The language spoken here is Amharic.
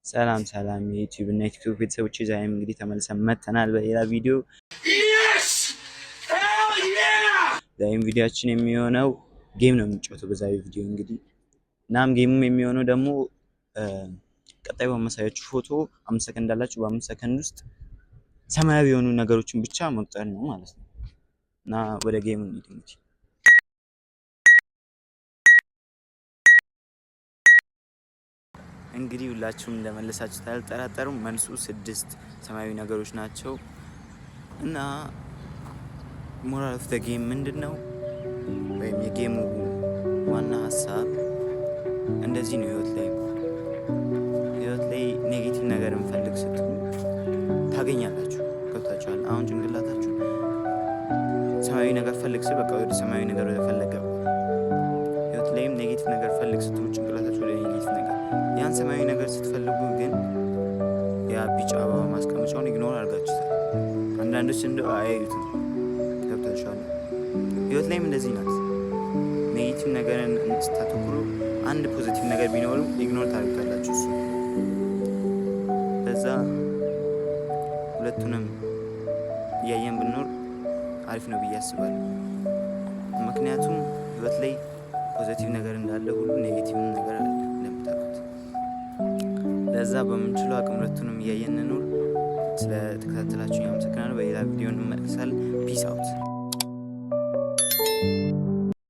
ሰላም ሰላም የዩቲዩብ እና የቲክቶክ ቤተሰቦች፣ ዛሬም እንግዲህ ተመልሰን መጥተናል በሌላ ቪዲዮ። ዛሬም ቪዲዮአችን የሚሆነው game ነው የምንጫወተው በዛሬው ቪዲዮ እንግዲህ። እናም game ኡም የሚሆነው ደግሞ ቀጣይ በማሳያችሁ ፎቶ 5 ሰከንድ አላችሁ። በ5 ሰከንድ ውስጥ ሰማያዊ የሆኑ ነገሮችን ብቻ መቁጠር ነው ማለት ነው። እና ወደ game ኡ እንሂድ እንግዲህ። እንግዲህ ሁላችሁም እንደመለሳችሁ አልጠራጠሩም። መልሱ ስድስት ሰማያዊ ነገሮች ናቸው። እና moral of the game ምንድን ነው? ወይም የ game ኡ ዋና ሀሳብ እንደዚህ ነው። ህይወት ላይ negative ነገር እንፈልግ ስትሉ ታገኛላችሁ። ገብታችኋል? አሁን ጭንቅላታችሁ ሰማያዊ ነገር ፈልግ ስል በቃ ወደ ሰማያዊ ነገር ወደ ፈለገ፣ ህይወት ላይም negative ነገር ፈልግ ስትሉ ጭንቅላታችሁ ወደ negative ነገር፣ ያን ሰማያዊ ነገር ስትፈልጉ ግን ያ ቢጫ አበባ ማስቀመጫውን ignore አድርጋችሁታል። አንዳንዶች እንደው አያዩትም። ገብታችኋል? ህይወት ላይም እንደዚህ ናት። Negative ነገርን ስታተኩሩ አንድ positive ነገር ቢኖርም ignore ታደርጉታላችሁ። እሱ በዛ ሁለቱንም እያየን ብንኖር አሪፍ ነው ብዬ አስባለሁ። ምክንያቱም ህይወት ላይ positive ነገር እንዳለ ሁሉ negative ነገር አለ እንደምታውቁት። ለዛ በምንችለው አቅም ሁለቱንም እያየን እንኑር። ስለተከታተላችሁ አመሰግናለሁ። በሌላ ቪዲዮ እንመለሳለን። Peace out.